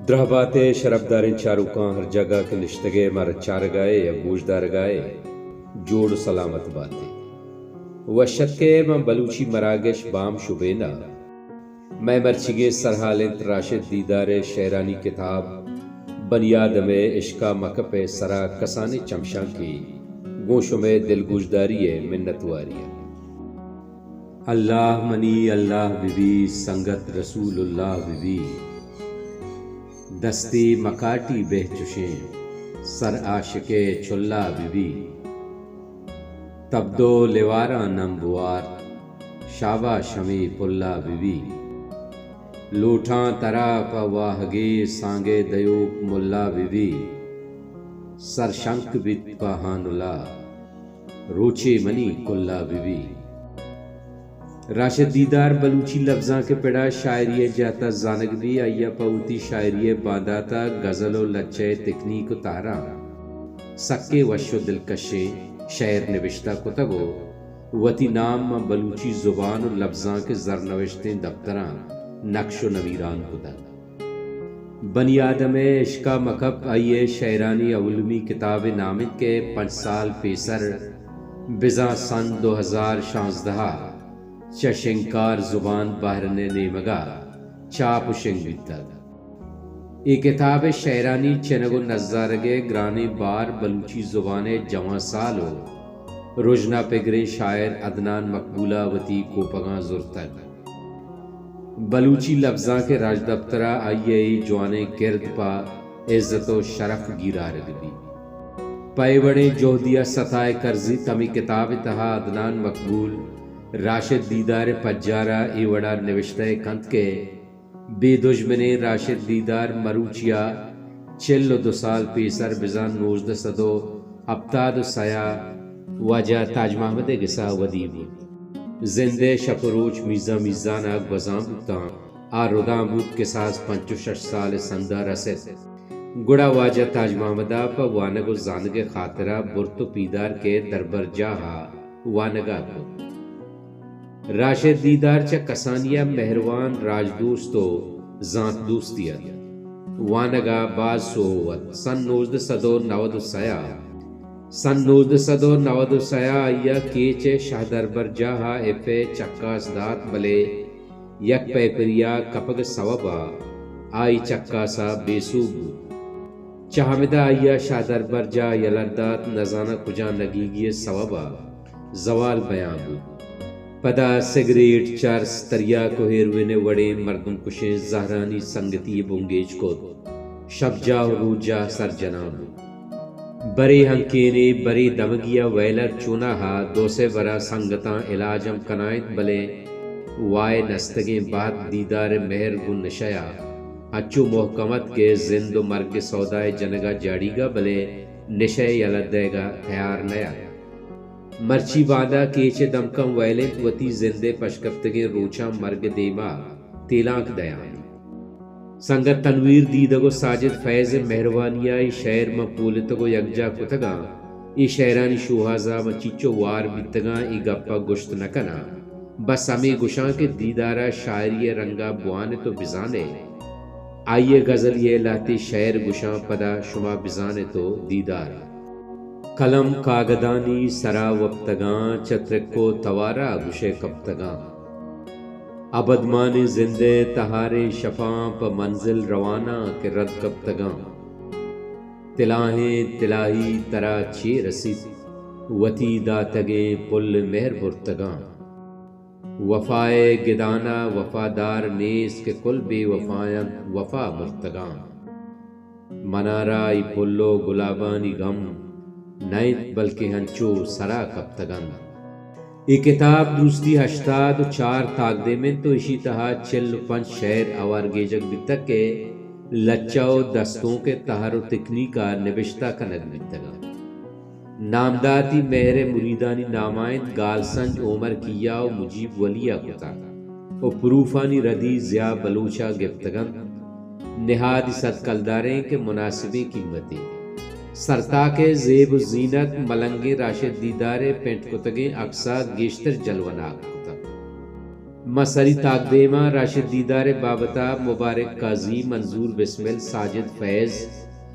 دراہ بات ئے شرپداریں چاروکاں، ہر جاگہ کہ نشتگ ئے مارا چارگا ئے یا گوشدارگا ئے، جوڑ و سلامت بات ئے۔ وش اتک ئے ماں بلوچی مراگش بام شبین ءَ۔ مئے مرچیگیں سرحال انت راشد دیدار ءِ شئیرانی کتاب بنی آدم ءِ اشکا مکپ ءِ سرا کسانیں چمشانکے گوں شمئے دلگوشداری ءِ منتواری ءَ۔ اللہ منی اللہ بہ بی، سنگت رسول اللہ بہ بی، دستی مکاٹی بہ چشیں سر عاشق ءِ چلا بہ بی۔ تبدو لیواراں نم بوارت، شاباش ہمے پلا بہ بی۔ لوٹاں ترا پہ واہگے سانگے دیوک ملا بہ بی۔ سر شنک بیت پہ ہانلا، روچے منی کلا بہ بی۔ راشد دیدار بلوچی لبزانک ءِ پڑا شاعری ءِ جہت ءَ زانگ بی، آئی ءَ پہ وتی شاعری ءِ باندات ءَ غزل و لچہ ءِ تکنیک و تہراں سکیں وش و دلکشیں شئیر نبشتہ کتگ و وتی نام ماں بلوچی زبان و لبزانک ءِ زرنوشتیں دپتراں نقش و نمیران کتگ۔ بنی آدم ءِ اشکا مکپ آئی ءِ شئیرانی اولمی کتاب ءِ نام انت کہ پنچ سال پیسر بزاں سن دو ہزار شانزدہ ءَ چہ شنگکار زبان بحرین ءِ نیمگ ءَ چاپ و شنگ بیتگ۔ اے کتاب ءِ شئیرانی چنگ و نزارگ ءِ گرانیں بار بلوچی زبان ءِ جوان سال و رژنا پگریں شاعر عدنان مقبول ءَ وتی کوپگاں زرتگ۔ بلوچی لبزانک ءِ راجدپتر ءَ آئی ءِ اے جوانیں کرد پہ عزت و شرف گیرارگ بیت۔ پہ اے وڑیں جہدی ءَ ستا ءِ کرزیت۔ ہمے کتاب ءِ تہا عدنان مقبول راشد دیدار ءِ پجار ءَ اے وڑا نبشتہ ءَ کنت کہ بے دژمنیں راشد دیدار مروچی ءَ چل و دو سال پیسر بزاں نوزدہ سد و ہپتاد و سئے ءَ واجہ تاج محمد ءِ گس ءَ ودی بوت۔ زند ءِ شپ و روچ میزان میزان ءَ گوزان بوتاں۔ آ ردان بوت، کساس پنچ و شش سال ءِ سند ءَ رست۔ گڑا واجہ تاج محمد ءَ پہ وانگ و زانگ ءِ خاطر ءَ برت و پیدارک ءِ دربرجاہ ءَ وانگ ءَ کت۔ راشد دیدار چہ کسانی ءَ مہروان، راجدوست و زانت دوستی ات۔ وانگ ءَ باز سوہو ات۔ سن نوزدہ سد و نود و سئے ءَ، سن نوزدہ سد و نود و سئے ءَ آئی ءَ کیچ ءِ شہدربرجاہ ءَ ایف اے چکاس دات، بلے یک پیپری ءَ کپگ ءِ سوب ءَ آئی چکاس ءَ بے سوب بوت۔ چہ ہمدا آئی ءَ شہدربرجاہ یلہ دات، نزاناں کجام نگیگی ءِ سوب ءَ زوال بیان بوت۔ پدا سگریٹ، چرس، تریاک و ہیروئن ءِ وڑیں مردم کشیں زہرانی سنگتی ءَ بنگیج کت۔ شپجاہ و روچجاہ سرجنان بوت۔ برے ہنکینے، برے دمگی ءَ ویلر چوناہا دو سے برا سنگتاں علاج ہم کنائینت، بلے وائے نستگیں بہت دیدار ءِ مہر گوں نشہ ءَ انچو مہکم ات کہ زند و مرگ ءِ سودا ءِ جنگ ءَ جاڑیگ ءَ، بلے نشہ ءِ یلہ دئیگ ءَ تیار نہ ات۔ مرچی باندا کیچ ءِ دمکاں ویل انت، وتی زند ءِ پشکپتگیں روچاں مرگ ءِ دیما تیلانک دیان انت۔ سنگت تنویر دیدگ و ساجد فیض ءِ مہروانی ءَ اے شئیر من پولتگ و یکجاہ کتگاں۔ اے شئیرانی شوہاز ءَ من چیچو وار بیتگاں، اے گپ ءَ گوشت نہ کناں۔ بس ہمے گوشاں کہ دیدار ءَ شاعری ءِ رنگ ءَ بوان ات و بزان ئے۔ آئی ءِ غزلی ءِ لہتے شئیر گوشاں، پدا شما بزان ات و دیدار۔ قلم کاگدانی سرا وپتگاں، چہ ترک و توارا گوشئے کپتگاں۔ ابدمانیں زند ءِ تہاریں شپاں، پہ منزل رواناں کہ رد کپتگاں۔ تلاہیں تلاہی ترا چے رسیت، وتی داتگیں پل مہر برتگاں۔ وفا ءِ گدان ءَ وفادار نیست کہ کل بے وفا انت، وفا مرتگاں۔ منارا اے پل و گلابانی غم نہ انت، بلکیں ہنچو سرا کپتگ انت۔ اے کتاب درستی ہشتاد و چار تاکدیم انت و ایشی تہا چل و پنچ شئیر ہوار گیجگ بیتگ کہ لچہ و دستونک ءِ تہر و تکنیک ءَ نبشتہ کنگ بیتگ انت۔ نامداتی مہر ءِ مریدانی ناماں انت گالسنج عمر کیا و مجیب ولی ءَ کتگ و پروفانی ردی ضیاء بلوچ ءَ گپتگ انت۔ نہادی صد کلداریں کہ مناسبیں قیمتے۔ سرتاک ءِ زیب و زینت ملنگیں راشد دیدار ءِ پنٹ کتگیں عکس ءَ گیشتر جلوہ ناک کتگ۔ ما سری تاکدیماں راشد دیدار ءِ بابت ءَ مبارک قاضی، منظور بسمل، ساجد فیض،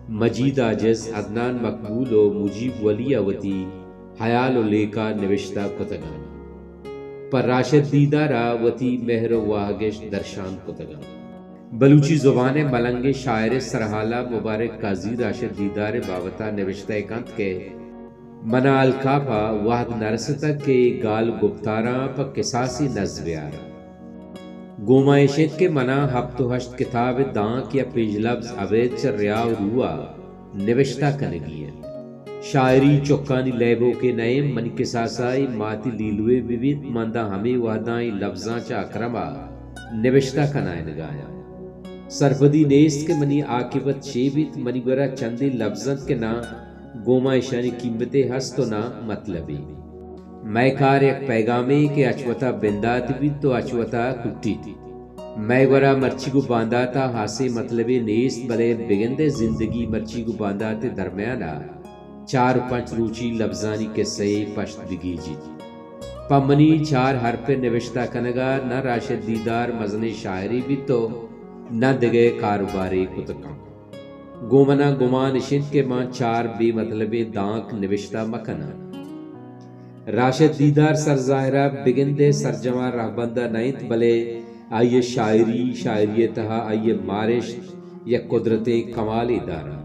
مجید عاجز، عدنان مقبول ءُ مجیب ولی ءَ وتی ہیال ءُ لیکہ نبشتہ کتگ اَنت۔ پہ راشد دیدار ءَ وتی مہر ءُ واہگشت درشان کتگ اَنت۔ بلوچی زبان ءِ ملنگیں شاعر ءِ سرحال ءَ مبارک قاضی راشد دیدار ءِ بابت ءَ نبشتہ کنت کہ من ءَ الکاپ ءَ وہد نہ رستگ کہ اے گال ءُ گپتاراں پہ کساسے نز بیاراں۔ گوں ما اش اِنت کہ من ءَ ہپت ءُ ہشت کتاب ءِ دانک یا پیش لبز ابید چہ ریا ءُ رو ءَ نبشتہ کنگی اَنت۔ شاعری چکانی لیبوکے نہ اِنت، منی کساس ءَ اے ماتی لیلوے بہ بیت، من داں ہمے وہداں اے لبزاں چہ اکرم ءَ نبشتہ کنائینگ ءَ آں۔ سرپدی نیست کہ منی عاقبت چے بیت، منی گورا چندے لبز اَنت کہ ناں گوں ما اشانی قیمتے ہست ءُ ناں مطلبے۔ مئے کار یک پیغامے کہ اچ وتا بندات بیت ءُ اچ وتا کٹیت۔ مئے گورا مرچیگ ءُ باندات ءَ ہاسیں مطلبے نیست، بلے بگندئے زندگی مرچیگ ءُ باندات ءِ درمیان ءَ چار ءُ پنچ روچی لبزانی کسہ یے پشت بگیجیت۔ پہ منی چار حرپ ءِ نبشتہ کنگ ءَ نہ راشد دیدار مزنیں شاعرے بیت ءُ نہ دگہ کاروبارے کت کنت۔ گوں من ءَ گمان اِش اِنت کہ من چار بے مطلبیں دانک نبشتہ مہ کناں۔ راشد دیدار سرظاہر ءَ بگندئے سرجماں رہبند ءَ نہ اِنت، بلے آئی ءِ شاعری، شاعری ءِ تہا آئی ءِ مارشت یک قدرتیں کمالے داراں۔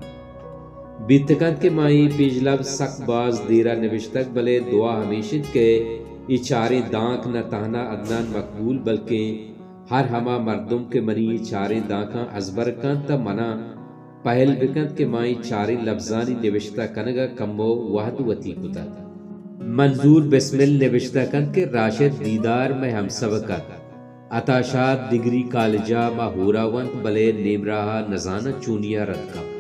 بیت کنت کہ من اے پیش لبز سک باز دیر ءَ نبشتگ، بلے دعا ہمیش اِنت کہ اے چاریں دانک نہ تہنا عدنان مقبول، بلکیں ہر ہما مردم کہ منی اے چاریں دانکاں ازبر کنت ءُ من ءَ پہل بہ کنت کہ من اے چاریں لبزانی نبشتہ کنگ ءَ کمو وہد وتی کتگ۔ منظور بسمل نبشتہ کنت کہ راشد دیدار مئے ہمسبک اَت۔ عطا شاد ڈگری کالج ءَ ما ہور ءَ ونت، بلے نیم راہ ءَ نزاناں چونیا رد کپت۔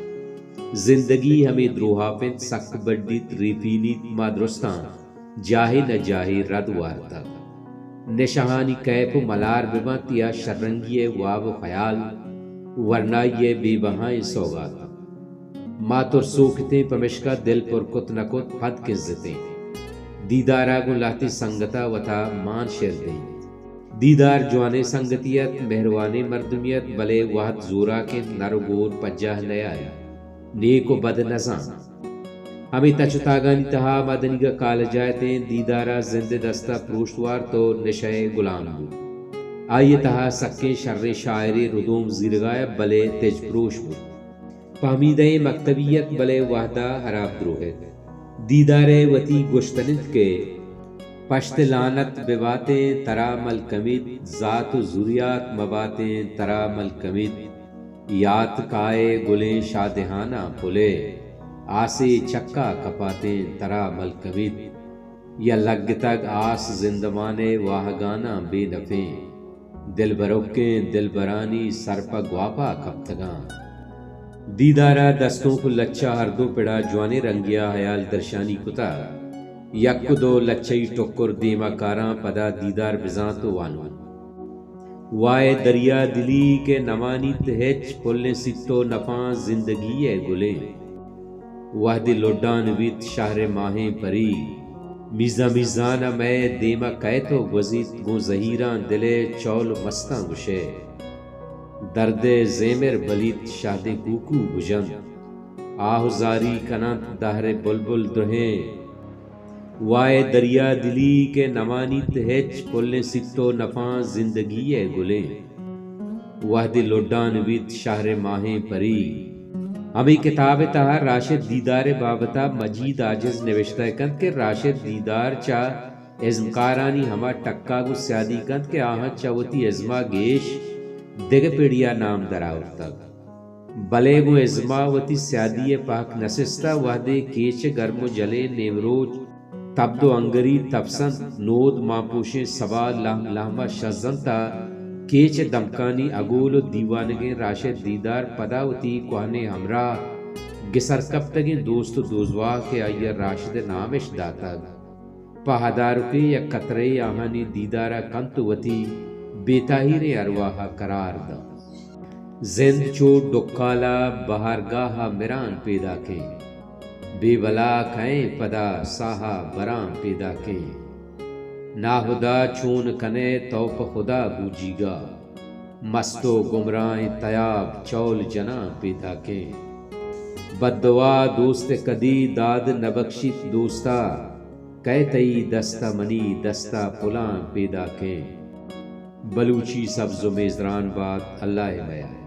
زندگی ہمے دروہاپ اِنت، سک بڈیت، ریپینیت، ما درستاں جاہے نہ جاہے رد وارتگ۔ نشہانی کیپ ءُ ملار بہ بنت یا شررنگی ءِ واب ءُ خیال، ورنائی ءِ بے بہائیں سوگات۔ ما ترسوک اتیں، پمشکا دل پر کت نہ کت، پد کنزتیں۔ دیدار ءَ گوں لہتیں سنگت ءَ وتا مان شر دئیں۔ دیدار جوانیں سنگتے اَت، مہروانیں مردمے اَت، بلے وہد زوراک اِنت، نر ءُ گور پجاہ نیایت، نیک ءُ بد نزانت۔ ہمے تچ ءُ تاگانی تہا مدنیگ ءَ کالج ءَ اتیں، دیدار ءَ زند ءِ دست ءَ پروشت وارت ءُ نشہ ءِ گلام بوت۔ آئی ءِ تہا سکیں شریں شاعرے ردوم زیرگ ءَ اَت، بلے تج پروش بوت۔ پہمیدئیں مکتبی اَت، بلے وہد ءَ ہراب دروہت۔ دیدار ءِ وتی گوشتن اِنت کہ پشت لعنت بہ باتیں ترا ملکمیت، ذات ءُ زریات مہ باتیں ترا ملکمیت۔ یات کائے گلیں شادہاناں پلے، آسے چکا کپاتیں ترا ملکمیت۔ یا لگتگ آس زندمان ءِ واہگاناں بے نفیں۔ دلبرکیں دلبرانی سر پہ گواپا کپتگاں۔ دیدار ءَ دستونک ءُ لچہ ہردو پڑا جوانیں رنگے ءَ ہیال درشانی کتگ۔ یک ءُ دو لچہی ٹکر دیما کاراں، پدا دیدار بزانت ءُ وانوت۔ وائے دریا دلی کہ نمانیت ہچ، پلیں سیت ءُ نپاں زندگی ءِ گلیں۔ وہدے لڈان بیت شہر ءِ ماہیں پری، میزان میزان ءَ مئے دیم ءَ کئیت ءُ گوزیت، گوں زہیراں دل ءِ چول ءُ مستاں گوشئے۔ درد ءِ زیمر بلیت شہدیں کوکو بژنت، آہ ءُ زاری کننت دہر ءِ بلبل درہیں۔ وائے دریا دلی کہ نمانیت ہچ، پلیں سیت ءُ نپاں زندگی ءِ گلیں۔ وہدے لڈان بیت شہر ءِ ماہیں پری۔ ہمے کتاب ءِ تہا راشد دیدار ءِ بابت ءَ مجید عاجز نبشتہ کنت کہ راشد دیدار چہ ازمکارانی ہما ٹکا گوں سیادی کنت کہ آہاں چہ وتی ازم ءَ گیش دگہ پڑی ءَ نام درآورتگ۔ بلے گوں ازم ءَ وتی سیادی ءِ پہک نہ سستہ، وہدے کیچ ءِ گرم ءُ جلیں نیمروچ تبد ءُ انگری تپسنت، نود مانپوشیں سبا لہم لہم ءَ شزنت ءُ کیچ ءِ دمکانی اگول ءُ دیوانگیں راشد دیدار پدا وتی کوہنیں ہمراہ، گسر کپتگیں دوست ءُ دوزواہ کہ آئی ءَ راشد ءِ نام اش داتگ، پہ ہدارکیں یک قطرہے آہانی دیدار ءَ کنت ءُ وتی بے تاہیریں ارواہ ءَ قرار دنت۔ زند چو ڈکال ءَ بہارگاہ ءَ مران پیداکیں، بے بلا کئیں پدا ساہ ءَ بران پیداکیں۔ ناہدا چون کنئے تو پہ خدا بوجیگا، مست و گمراہیں تیاب چول جناں پیداکیں۔ بددعا دوست کدی داد نبکشیت دوستا، کئے تئی دستا منی دستا پلاں پیداکیں۔ بلوچی سبز و میزران بات، اللہ میا۔